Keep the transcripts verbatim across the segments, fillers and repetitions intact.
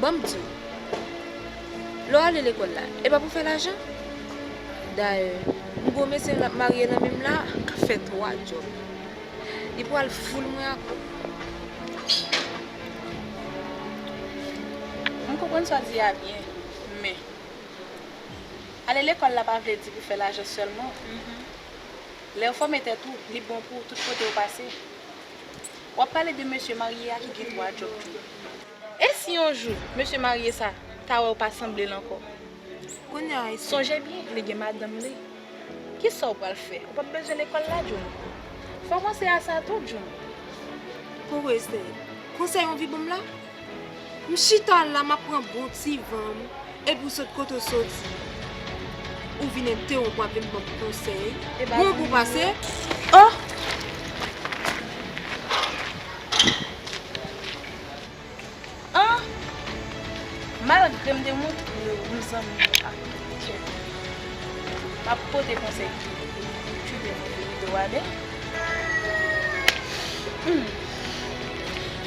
Ban m di w, lè w ale lekòl la, e pa pou fè lajan? Dayè, m gwo mesye l ap marye nan men m la, k ap fè twa djòb. Li pral foul mwen ak kòb. M konprann sa w di a byen, men ale lekòl la pa vle di pou fè lajan sèlman. Lè w fòme tèt ou, li bon pou tout kote w pase. W ap pale de mesye marye a ki gen twa djòb tou. E si yon jou, mesye marye sa ta wè w pa sanble l ankò? Kounye a, Esther. Sonje byen, li gen madanm li. Kisa w pral fè? Ou p ap bezwen lekòl la, June. Fò w panse a sa tou, June. Poko, Esther. Konsèy w anvi ban m la? M chita la, m ap pran bon ti van m, epi w sot kote w soti. Ou vin entewonp mwen, ap vin ban m konsèy. Bon pou pase. Oh! An! Malgre m te montre w zanmi m ak kè, m ap pote konsèy ki tchwipe m vire do ale. Hmm.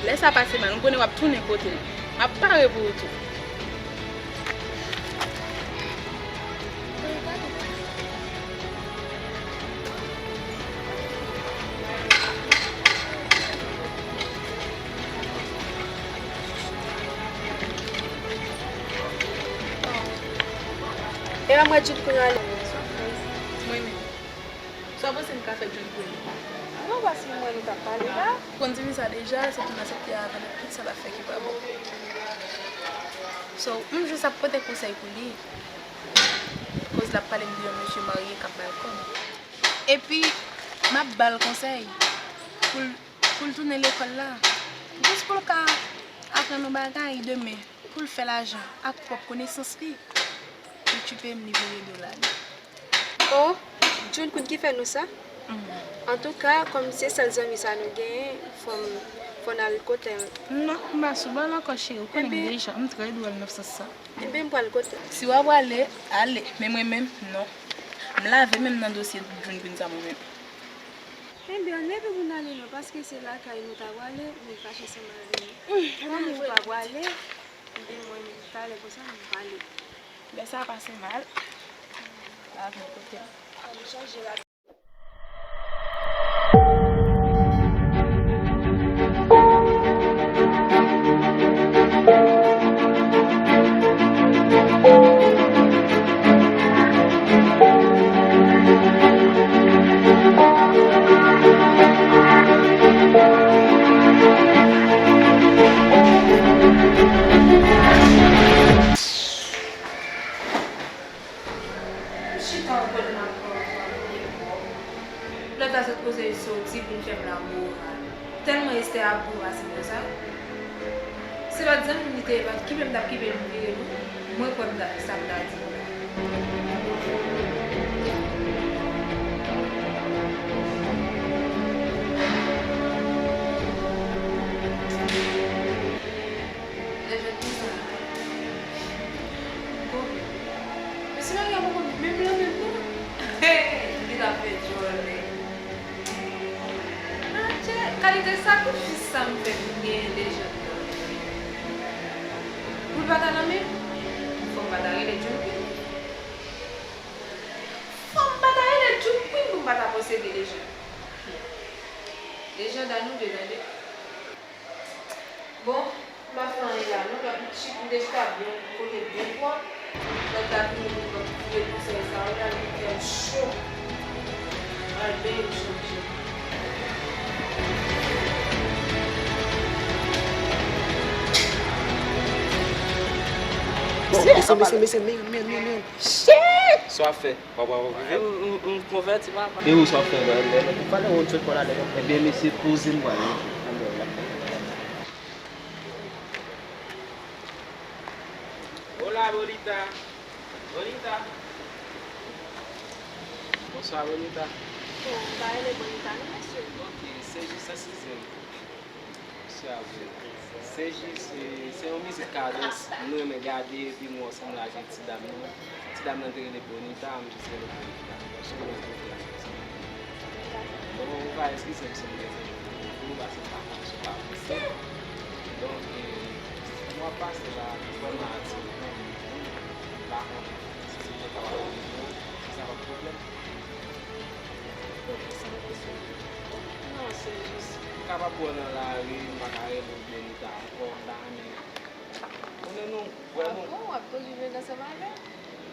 Lè sa pase mal, m konnen w ap tounen kote m. M ap pare pou ou tou. E a mwen Jude kounye a la. Mwen menm. Sa w panse m ka fè Jude pou li? Non, paske mwen nou t ap pale la. Ou konn timoun sa deja, se pou n aksepte a, pandan tout sa l ap fè ki pa bon. So, m jis ap pote konsèy pou li. Koz l ap pale m de yon mesye marye k ap ba l kòb. Epi, m ap ba l konsèy pou l, pou l tounen lekòl la. Jis pou l ka aprann yon bagay demen, pou l fè lajan ak pwòp konesans li. Li tchwipe m, li vire do l ale. Oh, June, kout ki fè nou sa? Antouka, kòm se sèl zanmi sa nou genyen, fò n, fò n al kote l. Non, m pa sou bal ankò, cheri. Ou konnen m deja, m trè dwòl nan sans sa. Ebyen, m pral kote l. Si w ap prale, ale. Men mwen menm, non. M lave men m nan dosye June Queen sa mwen menm. Ebyen, leve pou n ale non, paske se lakay nou ta prale, mwen fache ansanm avè nou. Kòm ou pa prale, ebyen, mwen menm, talè konsa, m prale. Lè sa pase mal. Lave kote m. M chita yon kote m ap pran, pran, pran. Lòt la sot koze soti vin fè m lamoral. Tèlman Esther ap gwo pase m konsa. Se pa t zanmi m li te ye, pa t kipe m t ap kipe m vire non. Mwen kwè m ta, sa m ta di. Lè jwèt konsa. Gwo. Mesye Maria poko menm la menm non. Hey, li t ap fè djòl, nèg. Adje, kalite sakrifis sa m fè pou m genyen Lejand nan. Pou l pa ta nan men m, fò m pa ta rele June Queen. Fò m pa ta rele June Queen pou m pa ta posede Lejand. Lejand a nou de, tande. Bon, m pa fè anyen la non, m ap chita, m te chita byen, kote byen pwòp. Lòt la vini pou m vye konsèy sa yo la, li fè m cho. Al benyen m chanje. Bon, mesye, mesye, mesye, mesye, men, men, men, men. Shit! Sa w ap fè? W ap, w ap rive? M, m, m konvèti, papa. E ou, sa w ap fè, bro? Ou pale yon sot kò la, nèg. Ebyen, mesye, poze m pral. Hola, bonita. Bonita. Bonswa, bonita. Bon, m pa rele bonita, non, mesye. Ok, se jis eskize m. Sa vre. Se jis, e, se yon mizik kadans. M renmen gade epi m wè ansanm la gen ti dam nan. Ti dam nan te rele Bonita, m jis rele Bonita. Bon, ou va eskize m si m gen ti dam nan, paske m pa konn si w pa apresye. Donk, e, W ap pase la, vrèman atire m, m pa konnen si se mwen k ap ap rele w, si sa p ap pwoblèm. Pwoblèm sa, mesye. Non, se jis, m kapab wè w nan lari, m pa ka rele w byen, m ta ankò, m ta renmen konnen nou, wè nou. Ah bon, w ap toujou jwenn ansanm avè m?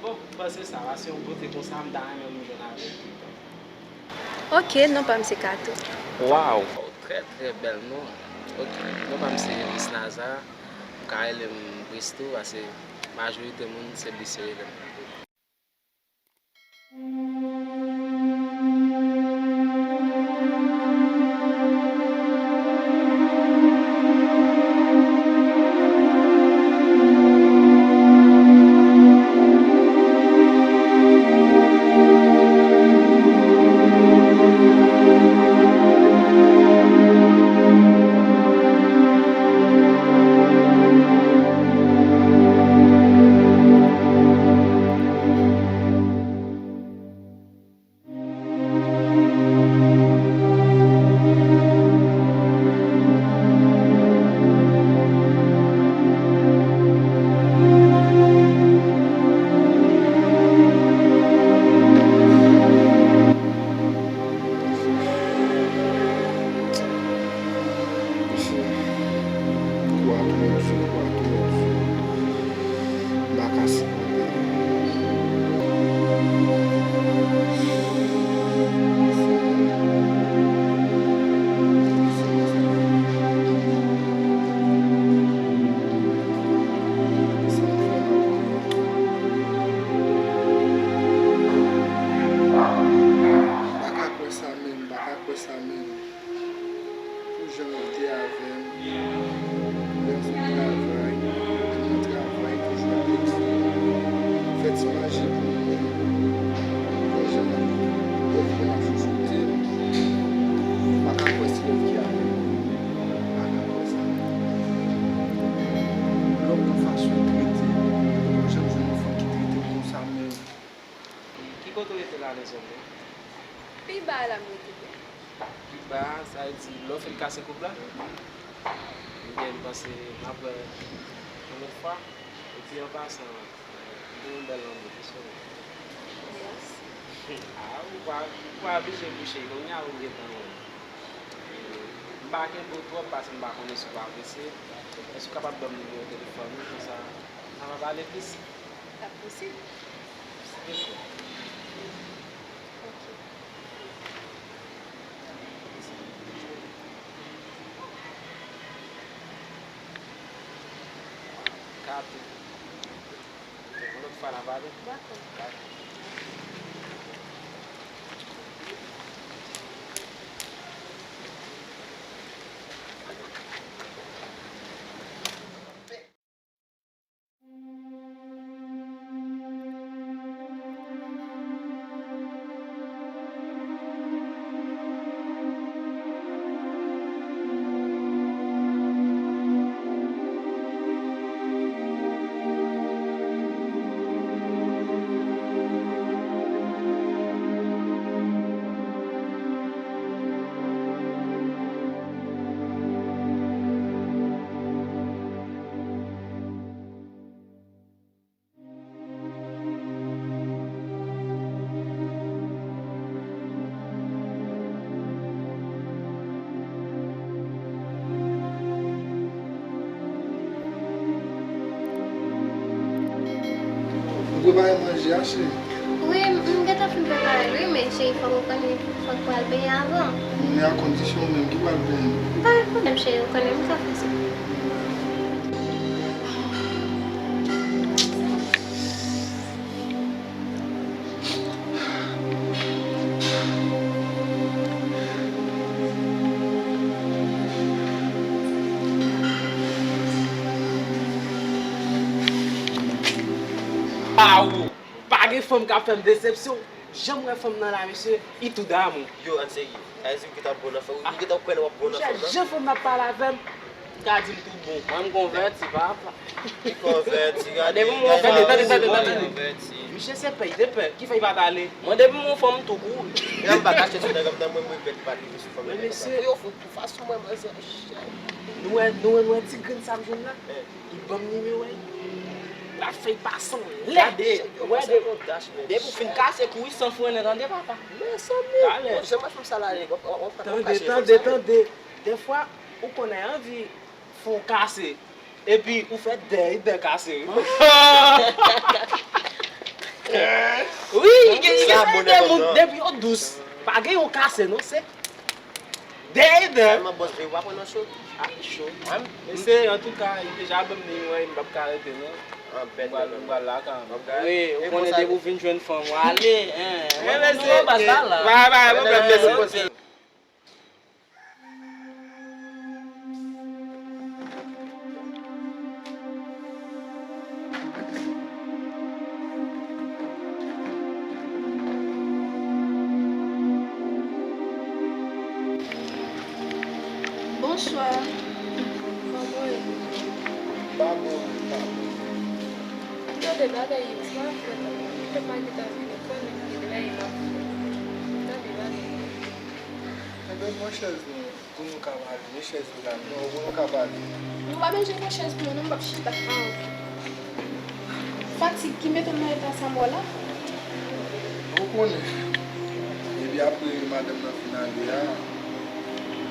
Bon, m panse sa, paske yon bote konsa, m ta renmen m jwenn avè l toutan. Ok, non pa m se Kato. Waw! Trè, trè bèl non. Ok, non pa m se Elis Naza. Ou ka rele m Bris tou, paske majorite moun se Bris yo rele m. Kwa twòp, kwa twòp. M pa ka sipòte. M pa ka kwè sa menm, m pa ka kwè sa menm. Pou jan yo te avè m, lè m fin travay, m nan travay toujou ap egzije. Fè ti manje pou mwen. Pou jan yo vin ap chouchoute m. M pa ka kwè se yo ki avè m. M pa ka kwè sa. Lè w gon fason trete m, m pa janm jwenn yon fanm ki trete m konsa menm. Ki kote w rete la, nan zòn nan? Pi ba a la m rete wi. Pi ba a, sa vle di lè w fin kase koup la? Ebyen, m panse m ap wè yon lòt fwa. Epi an pasan, m gen yon bèl lanmou tou sou mwen. Mèsi. A, ou pa, ou pa oblije bouche, kounye a ou gentan wè. M pa kenbe w twòp paske m pa konnen si w pa prese. Èske w kapab ban m nimewo telefòn ou konsa n a pale plis? Sa posib. Ok. Kato. Ok, yon lòt fwa n a pale. Dakò. Dakò. Ou prepare manje a, cheri? Wi, m, m gentan fin prepare l, wi, men cheri, fòk ou konnen, fòk pou al benyen avan. Men a kondisyon ou menm ki pral benyen. Pa gen pwoblèm, cheri, ou konnen m ka fè sa. Awo! Pa gen fanm k ap fè m desepsyon. Jan m wè fanm nan la, mesye, i tou damou. Yo, ann serye. Sa vle di m gentan bon nan fanm, ou gentan kwè lè w ap bon nan fanm nan? Monchè, jan fanm nan ap pale avè m, ka di m tou bon. Mwen, m konvèti, papa. Li konvèti, gade, gade, gade, gade, gade. Konvèti. Misye se pèy de pè, ki fè l pa t ale. Mwen depi m wè yon fanm m tou kouri. Lè m pa t achte sou nèg la, m nan mwen m regrèt m pa t rive sou fanm nan. Men mesye, pou yo fout pou fason mwen, mwen se nou wè, nou wè, nou wè ti grenn sa m jwenn la. Li ban m nimewo l. L ap fè l pase anlè. Gade, wè de, depi w fin kase kou wi san frennen tande papa. Mezanmi, bon, jan mwen fanm sa la ye, w ap, w ap, w ap kache fanm sa. Tande, tande, tande. Dèfwa, ou konnen anvi fè w kase. Epi ou fè dèyè dèyè kase wi. Wi, gen gen de moun depi yo dous. Pa gen yon kase non, se dèyè dèyè. Sèlman bòs vle w pa pran nan cho. A cho. Mesye, antouka, li deja ban m li wè, m p ap ka rete non. M pral, m pral lakay mwen. Wi, ou konnen depi w vin jwenn fanm ou ale. Mwen menm nou anba sa la. Ba ba ba ba ba. Bonswa. Kòman w ye? Pa bon, pa bon. M tande bagay yo, sa fè m, m pa gentan vin lekòl, men m gen de bagay m ap fè. M tande bagay yo. Enben, pran chèz nou, pou nou ka pale. Men chèz ou la, non, pou nou ka pale. Nou pa bezwen pran chèz pou nou, non, m p ap chita. Fatig ki mete m nan eta sa m wè la. Ou konnen. Epi apre madanm nan fin ale a,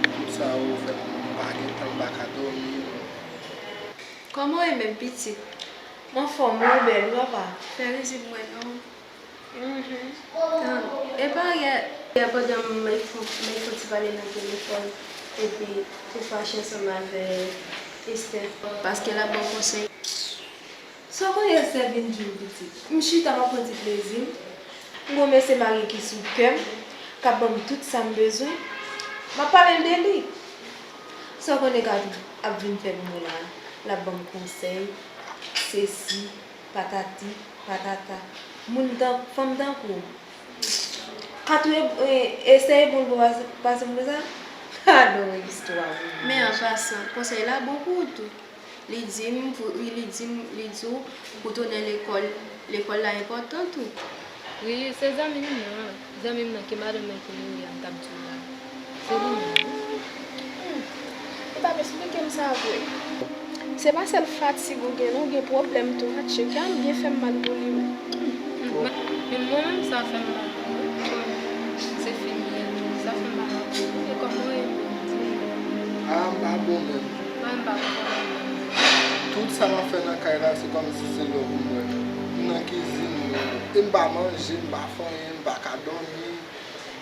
tout sa yo fè m pa gen tan, m pa ka dòmi. Kòman w ye menm, pitit? M anfòm wi, ou bèl wi, apa. Fè rizib mwen non. Tan, epa yè, yè pandan m ap fè, m ap fè ti pale nan telefòn, epi ou fache ansanm avè Esther, paske l ap ban w konsèy. Sa w konnen Esther vin di m pitit? M chita m ap pran ti plezi m. M gon mesye marye ki sou kè m, k ap ban m tout sa m bezwen. M ap pale l de li. Sa w konnen k ap, ap vin fè pou mwen la? L ap ban m konsèy, sesi, patati, patata. Moun tan, fanm tankou w. Ka tou e, e, eseye bon pou pase, pase m konsa? Adore istwa wi. Men an pasan, konsèy la bon pou ou tou. Li di m pou, li di m, li di w pou tounen lekòl, lekòl la enpòtan tou. Wi, se zanmi m nan, zanmi m nan ke madanm nan ki mouri a m t ap di w la. Se li menm wi. Hmm. Ou t ap esplike m sa vre. Se pa sèl fatig ou gen non, ou gen pwoblèm tou. Atcheka, m byen fè m mal pou li wi. Hmm. Men mwen menm sa fè m mal pou ou wi. Kòm se fi m ye tou, sa fè m mal anpil wi. E kòman w ye menm? Di m. A, m pa bon menm. Mwen m pa konprann. Tout sa m ap fè nan kay la, se kòmsi se lè pou mwen. M nan kizin, e m pa manje, m pa fè anyen, m pa ka dòmi.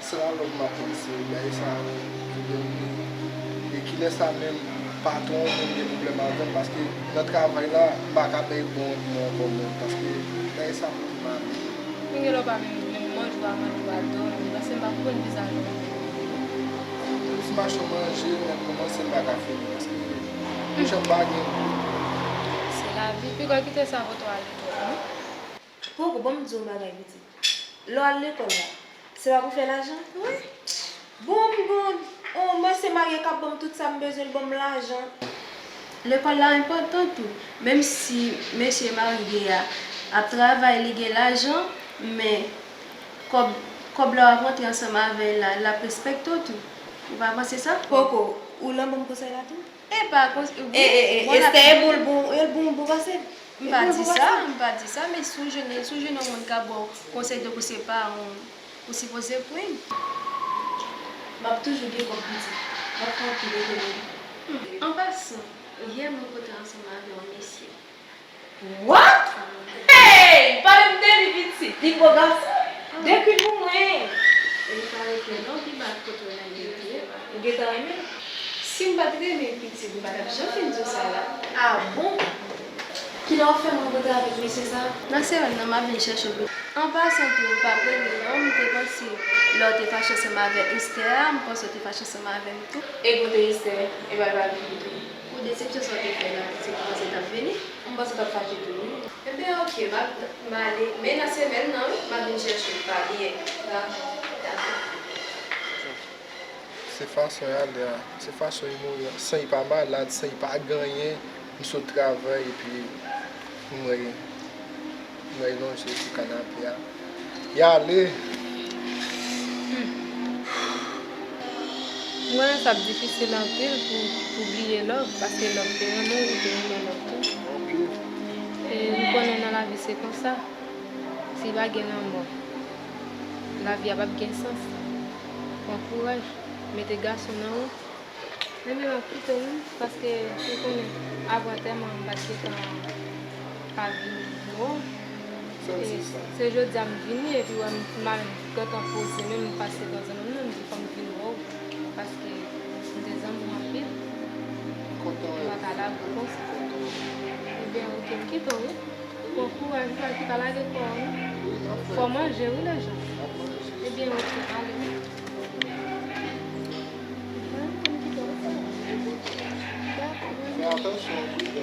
Se la lòt m ap panse, bagay sa yo ki domine. E kilès sa menm, patwon menm gen pwoblèm avè m, paske nan travay la, m pa ka bay bon randman ankò menm, paske bagay sa pou m ale. Mwen gen lè w pa menm, menm manje w pa manje, w pa dòmi, paske m pa konprann kisa nou. Plis mache manje, lè m kòmanse m pa ka fini, paske m jan m pa gen gou. Se lavi, piga kite sa pote w ale twòp, non? Poko, ban m di w yon bagay, pitit. Lè w al lekòl la, se pa pou fè lajan? Wi. Bon, m gon, on mesye marye k ap ban m tout sa m bezwen, l ban m lajan. Lekòl la enpòtan tou. Menm si mesye marye a ap travay, li gen lajan, men kòb, kòb la w ap rantre ansanm avè l la, l ap respekte w tou. Ou pa panse sa? Poko, ou lan ban m konsèy la tou? E pa kons-, e, e, e, Esther, e bon, l bon, e l bon, bon pase. M pa di sa, m pa di sa, men si w jwenn, si w jwenn yon moun k ap ba w konsèy tankou se paran w, ou sipoze pran. M ap toujou gen kòb pitit. M ap fè anpil ekonomi. Hmm, an pasan, yè m rankontre ansanm avè yon mesye. What? Hey! Pale m de li pitit. Li gwo gason. Dekri l pou mwen. E li parèt mwen non pi ba kote w nan mete. Ou gentan renmen l? Si m pa t renmen pitit, m pa t ap janm fin di w sa la. Ah bon? Kilè w fè m rankontre avèk mesye sa? Nan semèn nan, m ap vin chèche w. An pasan tou, m p ap rele non, m te panse lè w te fache ansanm avèk Esther a, m panse w te fache ansanm avè m tou. E kote Esther? E pa l pa vin tou? Pou desepsyon sa w te fè la, se kòman se t ap vini? M panse w t ap fache tou wi. Enben, oke, m ap, m ale. Men nan semèn nan, wi, m ap vin chèche w pa byen. Dakò. Dakò. Se fason y ale a, se fason y mouri an. San y pa malad, san y pa gen anyen, m sot travay epi m wè Mwen lonje sou kanape a. Y ale. M konnen sa ap difisil anpil pou pou bliye love, paske love te renmen w, ou te renmen love tou. E m konnen nan lavi se konsa. Si pa gen lanmò, lavi a p ap gen sans. Pran kouraj, mete gason nan ou. Ebyen, m ap kite w, wi, paske ou konnen, avan antèman, m pa t gentan ka vin wè w. E se jodi a m vini, epi wè m mal gentan poze, men m pase nan zanmi m nan, m di fò m vin wè w, paske m te zanmi w anpil. M pa ka lage w konsa. Ebyen, oke, m kite w, wi. Pran kouraj, wi, pa lage kò w, wi. Fò manje, wi, lejan. Ebyen, oke, ale, wi. Mwen, m kite w, wi. Dakò, mwen. Fè atansyon, wi.